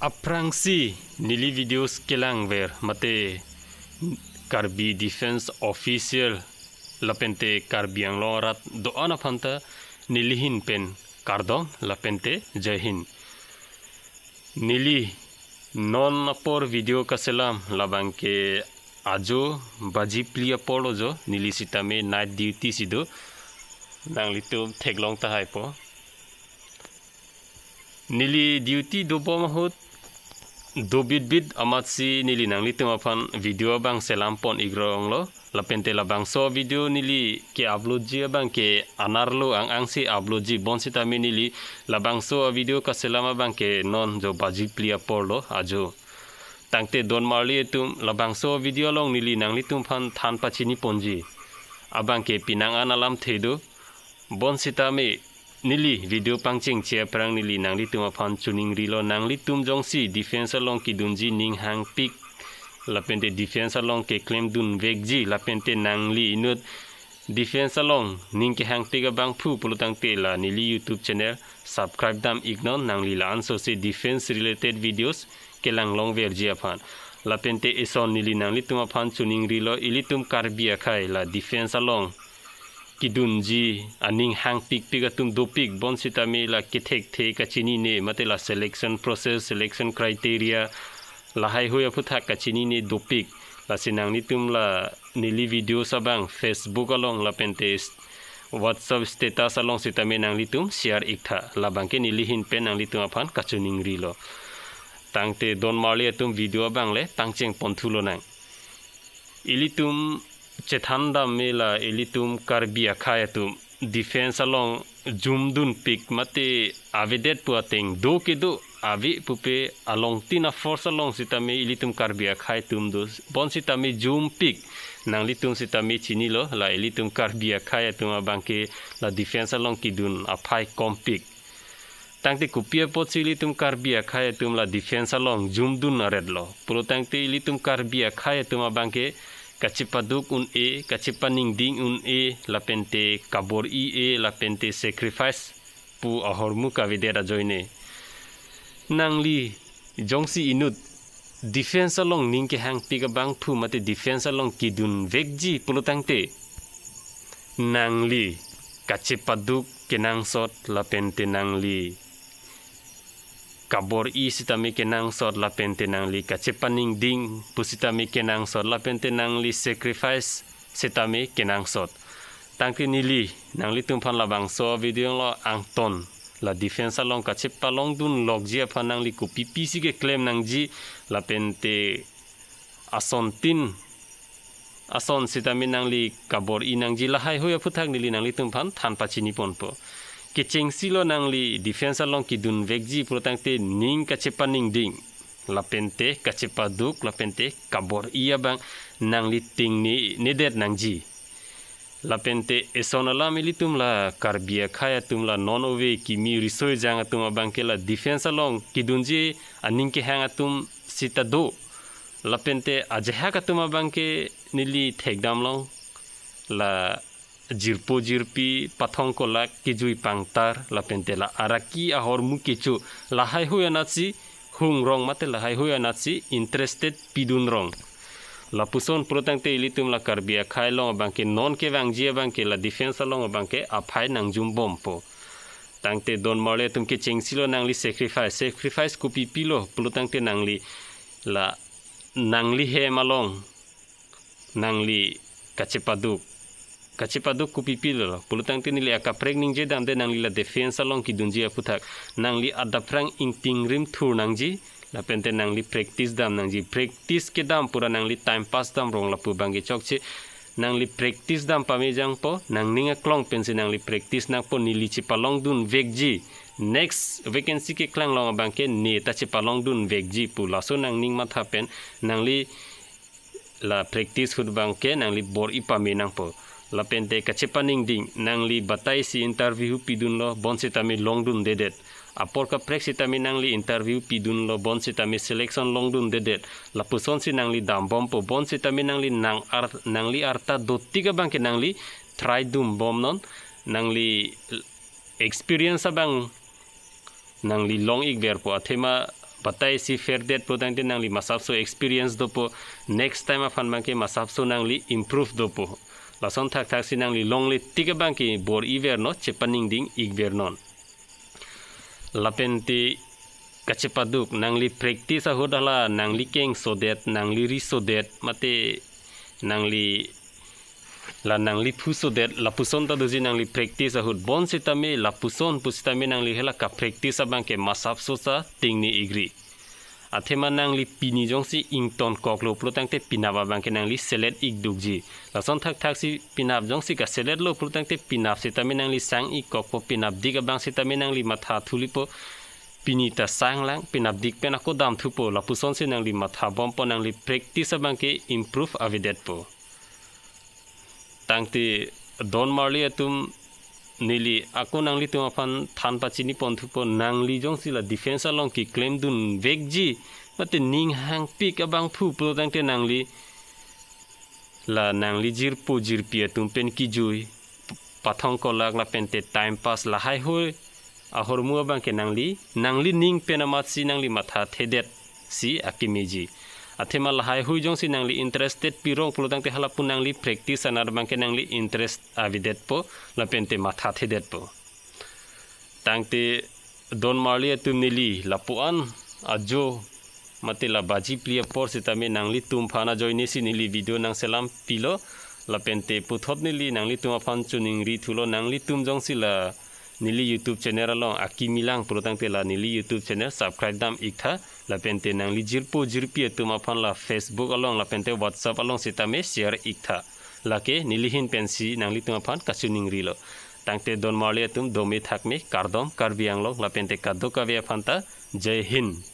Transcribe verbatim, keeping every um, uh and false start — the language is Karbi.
Aphrangsi neli videos kelangver mate Karbi Defence Official lapente Karbi Anglong arat do-an aphanta neli ahin pen kardom lapente Jai Hind. Neli non apor video kaselam labangke ajo baji phli apor lo jo, neli sitame night duty si do, nanglitum theklong tahai po. Neli duty dobom ahut dobitbit amatsi neli nanglitum aphan video abang selampon ikronglo. Lapente labangso video neli ke-uploadji abangke anerlo ang-angsi uploadji, bonsitame neli labangso video kaselam abangke non jo baji phli apor lo ajo. Tangte don marli atum, labangso video along neli nanglitum aphan than pachiniponji abangke penang an alamthe do. Bonsitame neli video pangchengche aphrang neli nanglitum aphan choningrilo, nanglitum jongsi defence along kedunji ning hangpik lapente defence along keklemdunvekji lapente nangli inut defence along ning kehangpik abangphu pulotangte la neli YouTube channel subscribe dam iknon, nangli la-ansose defence related videos kelang longverji aphan. Lapente eson neli nanglitum aphan choningrilo, ilitum Karbi akhei la defence along kedunji aning hangpikpik atum dopik, bonsitame la kethekthe kachinine mate la selection process, selection criteria lahaihui aphuthak kachinine dopik. Lasi nanglitum la neli videos abang Facebook along lapente s-, WhatsApp status along sitame nanglitum share iktha, labangke neli ahin pen nanglitum aphan kachoningrilo. Tangte don marli atum, video abang le pangchengpon thulonang. Ilitum chethan dam me la ilitum Karbi akhei atum defence along jumdunpik mate avedet pu ateng do kedo ave pupe along tin a force along sitame ilitum Karbi akhei atum do. Bonsitame jumpik, nanglitum sitame chinilo la ilitum Karbi akhei atum abangke la defence along kedun aphai kompik. Tangte kopi apotsi ilitum Karbi akhei atum la defence along jumdun aretlo pulotangte ilitum Karbi akhei atum abangke kachepaduk un-e, kachepaningding un-e, lapente kabor-i-e, lapente sacrifice pu ahormu kavedet ajoine. Nangli jongsi inut defence along ning kehangpik abangphu mate defence along kedunvekji pulotangte, nangli kachepaduk kenangsot lapente nangli kabor-i sitame kenangsot lapente nangli kachepaningding pusitame kenangsot lapente nangli sacrifice sitame kenangsot. Tangte neli nanglitum aphan labangso video lo angton la defence along kachepalongdunlokji aphan nangli kopipisi keklem nangji lapente asontin ason sitame nangli kabor-i nangji lahaihui aphuthak neli nanglitum aphan than pachiniponpo. Kechengsilo nangli defence along kedunvekji pulotangte ning kachepaningding lapente kachepaduk lapente kabor-i abang nangli tingne nedet nangji. Lapente eson alam ilitum la Karbi akhei atum la non ove kimi riso ejang atum abangke la defence along kedunji aning kehang atum sita do. Lapente ajahak atum abangke neli thekdamlong la jirpo jirpi pathong kolak kejui pangtar lapente la araki ahormu kecho lahaihui anatsi hungrong mate lahaihui anatsi interested pidunrong. Lapuson pulotangte ilitum la Karbi akhei along abangke non kevangji abangke la defence along abangke aphai nangjumbompo. Tangte don marli atum kechengsilo nangli sacrifice. Sacrifice kopipilo pulotangte nangli la nangli hem along nangli kachepaduk. Kachepaduk kopipilo pulotangte neli akaprek ningjedamde nangli la defence along kedunji aphuthak nangli adaphrang ingtingrim thur nangji lapente nangli practice dam nangji. Practice kedam pura nangli time pass damrong lapu abangke chokche. Nangli practice dam pamejangpo, nangning aklong pensi nangli practice nangpo, neli chepalongdunvekji. Next vacancy keklanglong abangke ne ta chepalongdunvekji pu laso nangning matha pen nangli la practice ahut abangke nangli bor-i pame nangpo. Lapente kachepaningding nangli batai si interview pidunlo bonsitame longdundedet. Apor kaprek sitame nangli interview pidunlo bonsitame selection longdundedet. Lapusonsi nangli dambompo bonsitame nangli nang ar-, nangli arta dotik abangke nangli try dumbomnon. Nangli experience abang nangli long-ikverpo athema batai si pherdet pulotangte nangli masapso experience dopo, next time aphan abangke masapso nangli improve dopo. Lason thakthaksi nangli longle tik abangke bor-iver non, chepaningding-ikver non. Lapente kachepaduk, nangli practice ahut hala nangli kengsodet, nangli risodet, mate nangli la nangli phusodet, lapuson ta doji nangli practice ahut. Bonsitame lapuson pusitame nangli hala ka-practice abangke masapso ta tingni-ikri. Athema nangli pini jongsi ingtonkoklo pulotangte penap abangke nangli selet-ikdukji. Lason thakthaksi penap jongsi kaseletlo pulotangte penap sitame nangli sang-ikkokpo, penapdik abang sitame nangli matha thulipo, pini ta sanglang, penapdik pen ako damthupo, lapusonsi nangli mathabompo, nangli practice abangke improve avedetpo. Tangte don marli atum, neli ako nanglitum aphan than pachiniponthupo, nangli jongsi la defense along keklemdunvekji, mate ning hangpik abangphu pulotangte nangli la nangli jirpo jirpi atum pen kijui, pathongkolak lapente time pass lahaihui ahormu abangke nangli, nangli ning pen amatsi nangli mathathedetsi akemeji. Athema lahaihui jongsi nangli interested pirong pulotangte halapu nangli practice anat abangke nangli interest avedetpo lapente mathathedetpo. Tangte don marli atum, neli lapu-an ajo mate la baji phli apor sitame nanglitum aphan ajoinesi neli video nangselam pilo. Lapente puthot neli nanglitum aphan choningri thulo, nanglitum jongsi la neli YouTube channel along akimi lang pulotangte la neli YouTube channel subscribe dam-iktha. Lapente nangli jirpo jirpi atum aphan la Facebook along lapente WhatsApp along sitame share-iktha. Lake neli ahin pensi nanglitum aphan kachoningrilo. Tangte don marli atum, dome thakme, kardom Karbi Anglong lapente kadokave aphanta. Jai Hind.